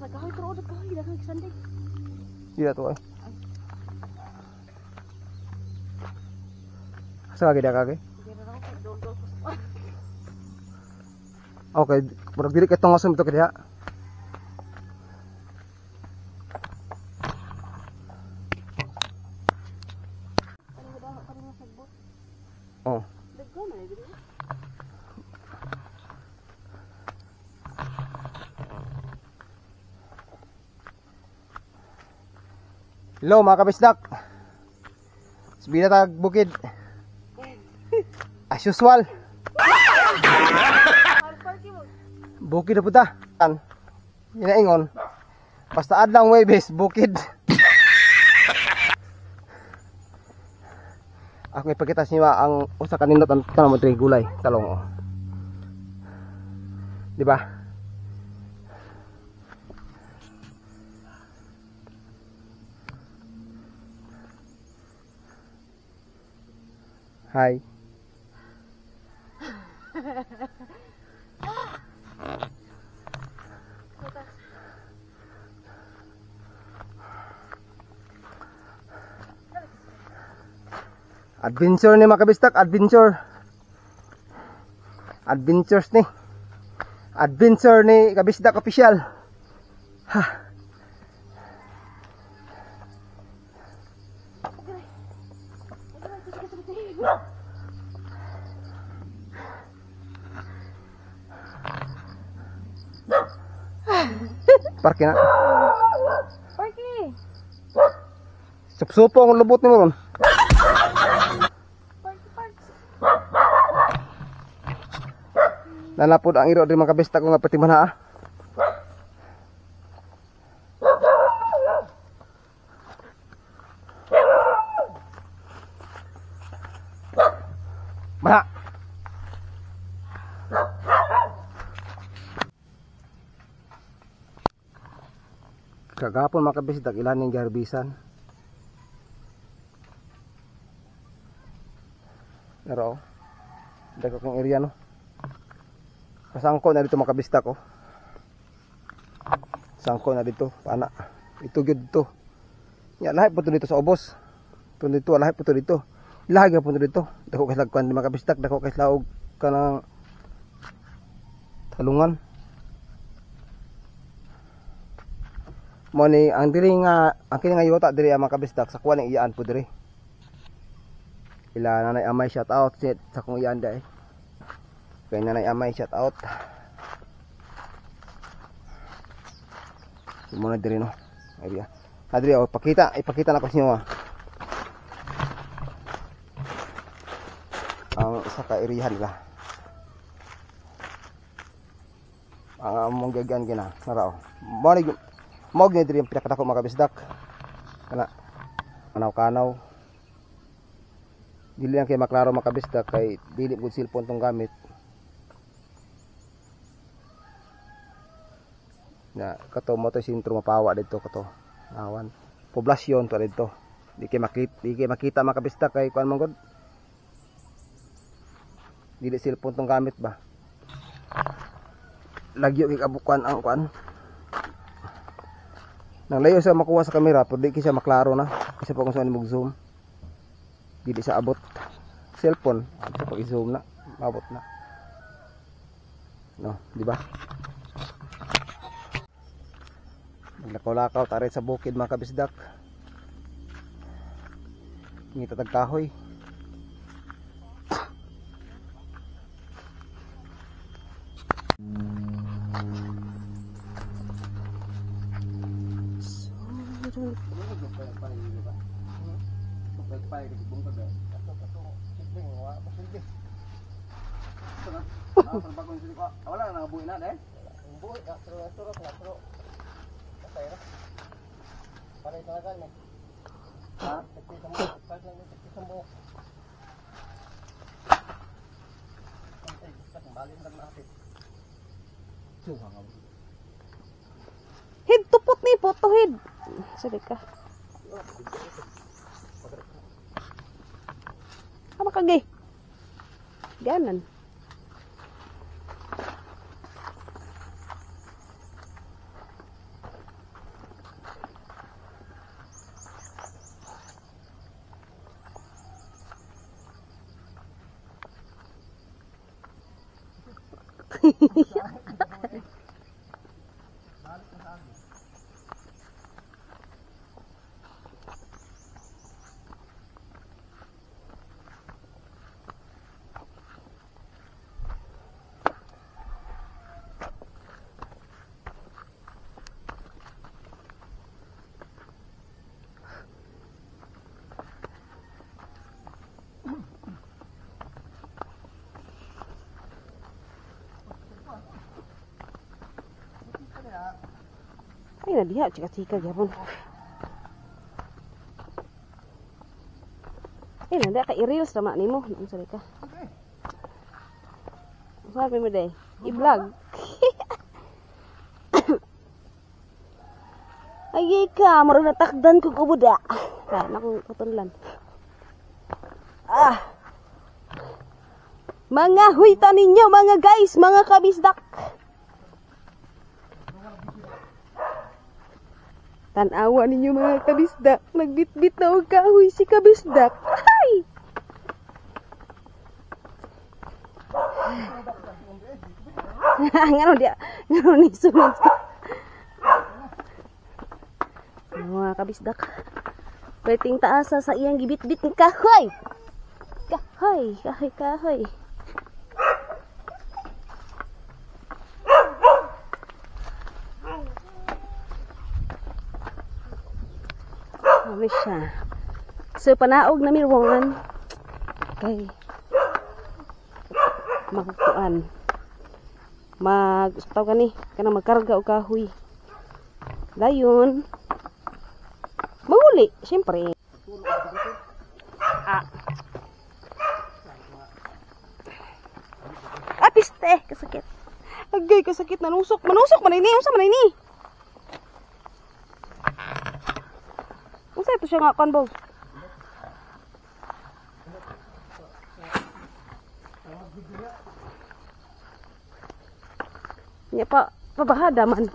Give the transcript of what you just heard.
Nagkahoy pero nagkahoy daghang sandig. Dira to ay. Asa ka gid ka kay? Dira ra ko dol-dol ko sa. Okay, murag dili kay tungason to kay diha. Ano ba pa rin sagbot? Oh. Dagko man diri. Hello mga kabisdak. Sabi na tag bukid. As usual. Bukid na puta. An. Inaingon. Basta adlang Webes, bukid. Ako ipakita sa inyo ang usa ka nindot ang kanang mo gulay, talong oh. Di ba? Hi. Adventure ni mga kabistak, adventure. Adventures ni. Adventure ni Kabisdak Official. Ha. Parke na. Parky. Supsupo ang lubot ni mo ron. Parky parks. Nanapod ang iro diri mga kabistak ko nga patiman ha. Mana. Kagapon mga kabistak ilan ning giharbisan. Pero dako kong area no. Pasangko na dito mga kabistak ko. Sangko na dito, pana. Ito gyud to. Nya lahi po to dito sa ubos. Ito dito, lahi po to dito. Lahi gyud po to dito. Dako kay lagkuan di mga kabistak, dako kay laog kanang talungan. Mo ni ang diri nga ang kini nga yuta diri ang mga kabistak sa kuan ang iyaan po diri. Ila nanay amay shout out sa kong iyaan dai. Kay nanay amay shout out. Mo na diri no. Area. Adri oh, pakita, ipakita na ko sa inyo ah. Ang isa ka irihan nila. Ang among gagyan gina, nara oh. Mo ni mao gyud diri ang pinakadako mga kabisdak. Kana kanaw-kanaw. Dili lang kay maklaro mga kabisdak kay dili gud cellphone tong gamit. Na kato mo to sentro mapawa didto kato. Awan. Poblasyon to didto. Di kay makita mga kabisdak kay kuan man gud. Dili cellphone tong gamit ba. Lagyo kay kabukuan ang kuan. Nang layo sa makuha sa kamera pero di kay siya maklaro na kasi pag kung saan mo zoom. Dili sa abot cellphone, sa pag i-zoom na, maabot na. No, di ba? Maglakaw-lakaw tare sa bukid mga kabisdak. Ngita tag kahoy. Wala na buhi na dai. Buhi atro. Patay ra. Paray talaga ni. Ha? Tagpi sa mo. Antay gusto kong balin lang natin. Suha nga. Hid tupot ni po hid. Sorry ka. Ama kagi. Ganan. Ay, na diha, chika-chika gyapon. Ay, na diha ka i-reels tama nimo. Unsa ka? Unsa mo day? I-vlog. Ay ka, maro na takdan kog ubuda. Kaya na akong kutunlan. Ah. Mga huyta ninyo, mga guys, mga kabisdak. Tanawa ninyo mga kabisdak. Nagbitbit na og kahoy si kabisdak. Ay! Ngano dia? Ngano ni sunod ka? Mga kabisdak. Perting taasa sa iyang gibitbit ng kahoy. Kahoy, kahoy, kahoy. Ano siya? So, panaog na mirwongan kay magkuan. Mag tawag kani kanang magkarga og kahoy. Dayon manguli, syempre. Ah. Ah, piste, kasakit. Agay, kasakit, nanusok. Manusok man ini, unsa man ini? Unsa ito siya nga kan, Bob? Nya pa pabahada man.